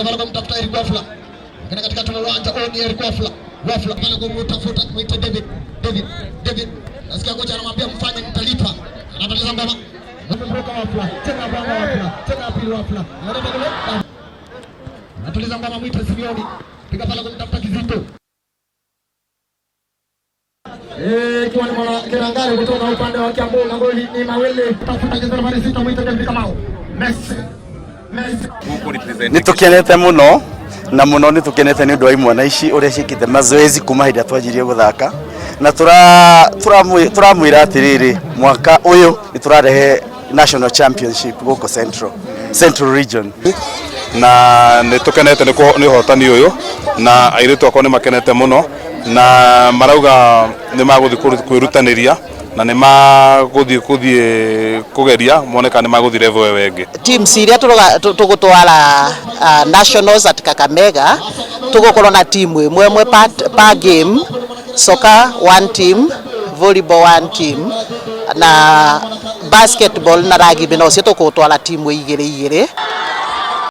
Pale kumtafuta Eric Wafula. Lakini katikati mwa uwanja huo ni Eric Wafula. Wafula pale kumtafuta mwite David. David. David. Nasikia kocha anamwambia mfanye mtalipa. Anataliza ngoma. Mruka Wafula. Tena bwana Wafula. Tena pili Wafula. Anatoka kule. Anatuliza ngoma mwite Simeoni. Piga pale kumtafuta Kizito. Ikiwa ni mwana Kirangari kutoka upande wa Kiambu na goli ni mawili. Tafuta jezi nambari 6 mwite David Kamau. Messi. Messi. Nä tå kenete må no na må no nä tå kenete nä å ndå wa imwana ici å rä a ciäkä te mazoezi kuma hä ndä ä rä a twanjirie gå thaka na tå ramwä ra atä rä rä mwaka å yå nä tå rarehe national championship gå kå Central Region. Na nä tå kenete nä å hotani å yå na airä tu akwa nä makenete må no na marauga nä magå thiä kwä rutanä ria na nä magå thiä kå thiä kå geria mone kana nä magå thiä level ĩyo ĩngĩ. Teams iria tugutwara nationals at Kakamega, tugukorwo na timu imwe imwe per game: soccer one team, volleyball one team, na basketball na rugby no cio tugutwara timu igiri igiri.